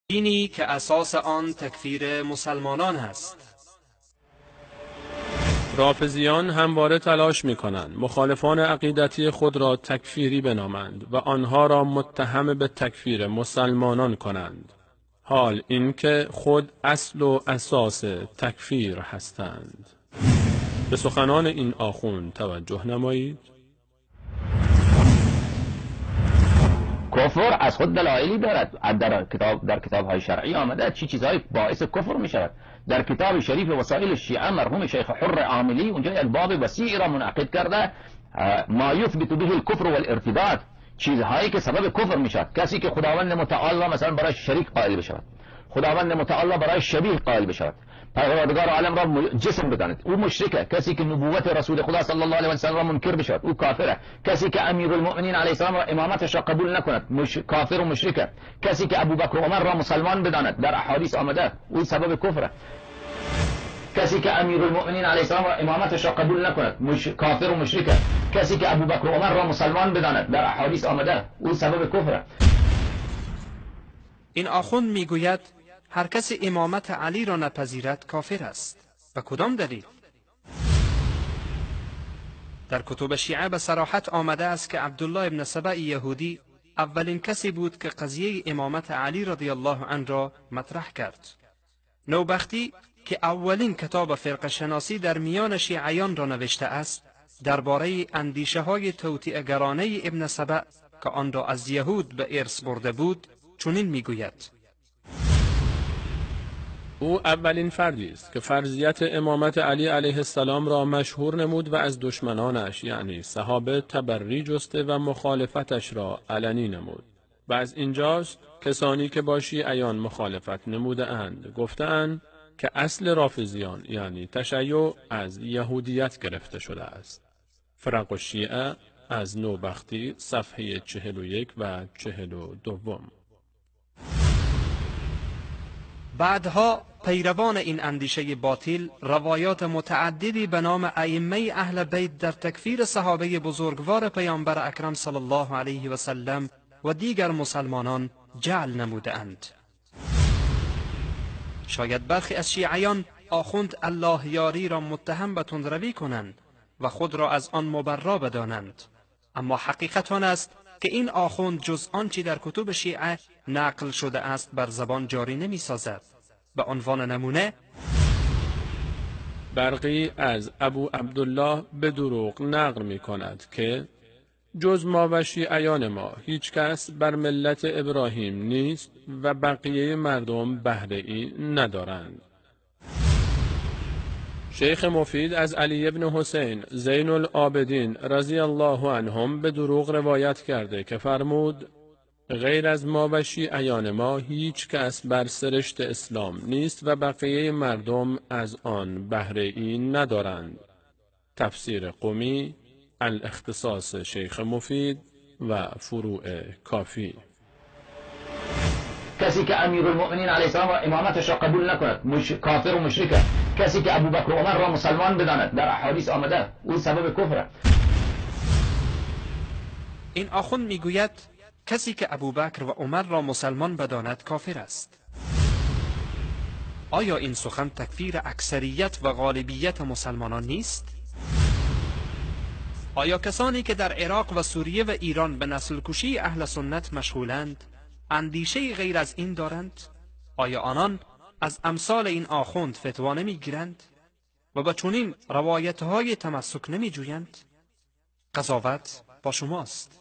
دینی که اساس آن تکفیر مسلمانان است. رافضیان همواره تلاش می‌کنند مخالفان عقیدتی خود را تکفیری بنامند و آنها را متهم به تکفیر مسلمانان کنند، حال اینکه خود اصل و اساس تکفیر هستند. به سخنان این آخوند توجه نمایید. کفر از خود دلایلی دارد. در کتاب‌های شرعی آمده چی چیزهایی باعث کفر می شود. در کتاب شریف وسائل الشیعه مرحوم شیخ حر عاملی اونجا یک باب وسیع را منعقد کرده، ما یثبت به الکفر والارتداد، چیزهایی که سبب کفر می شود. کسی که خداوند متعال را مثلا برای شریک قائل بشود، خداوند متعال را برای شبیه قائل بشود، پروردگار عالم را جسم بداند، او مشرکه. کسی که نبوت رسول خدا صلی الله علیه و سلم را منکر بشود، او کافره. کسی که امیرالمؤمنین علیه السلام را امامتش را قبول نکند، کافر و مشرکه. کسی که ابوبکر و عمر را مسلمان بداند، در احادیث آمده، او سبب کفره. کسی که امیرالمؤمنین علیه السلام را امامتش را قبول نکند، کافر و مشرکه. کسی که ابوبکر و عمر را مسلمان بداند، در احادیث آمده، او سبب کفره. این آخوند میگوید هر کسی امامت علی را نپذیرد کافر است. به کدام دلیل؟ در کتب شیعه به صراحت آمده است که عبدالله ابن سبأ یهودی اولین کسی بود که قضیه امامت علی رضی الله عنه را مطرح کرد. نوبختی که اولین کتاب فرقه شناسی در میان شیعیان را نوشته است، درباره اندیشه های توطئه‌گرانه ابن سبأ که آن را از یهود به ارث برده بود چنین میگوید: او اولین فردی است که فرضیت امامت علی علیه السلام را مشهور نمود و از دشمنانش یعنی صحابه تبری جسته و مخالفتش را علنی نمود. و از اینجاست کسانی که با شیعیان مخالفت نموده اند گفتند که اصل رافضیان یعنی تشیع از یهودیت گرفته شده است. فرق الشیعه از نوبختی، صفحه 41 و 42. بعدها پیروان این اندیشه باطل روایات متعددی به نام ائمه اهل بیت در تکفیر صحابه بزرگوار پیامبر اکرم صلی الله علیه و سلم و دیگر مسلمانان جعل نموده‌اند. شاید برخی از شیعیان آخوند الله یاری را متهم به تندروی کنند و خود را از آن مبرا بدانند، اما حقیقت آن است که این آخوند جز آنچه در کتب شیعه نقل شده است بر زبان جاری نمی سازد. به عنوان نمونه، برقی از ابو عبدالله به دروغ نقل می کند که جز ما و شیعیان ما هیچ کس بر ملت ابراهیم نیست و بقیه مردم بهره ای ندارند. شیخ مفید از علی ابن حسین زین العابدین رضی الله عنهم به دروغ روایت کرده که فرمود غیر از ما و شیعیان ما هیچ کس بر سرشت اسلام نیست و بقیه مردم از آن بهره ای ندارند. تفسیر قمی، الاختصاص شیخ مفید و فروع کافی. کسی که امیرالمؤمنین علیه السلام را امامتش را قبول نکند، کافر و مشرکه. کسی که ابوبکر و عمر را مسلمان بداند، در احادیث آمده، او سبب کفره. این آخوند میگوید کسی که ابوبکر و عمر را مسلمان بداند کافر است. آیا این سخن تکفیر اکثریت و غالبیت مسلمانان نیست؟ آیا کسانی که در عراق و سوریه و ایران به نسل کشی اهل سنت مشغولند اندیشه غیر از این دارند؟ آیا آنان از امثال این آخوند فتوا نمیگیرند و با چنین روایت‌های تمسک نمیجویند؟ قضاوت با شماست.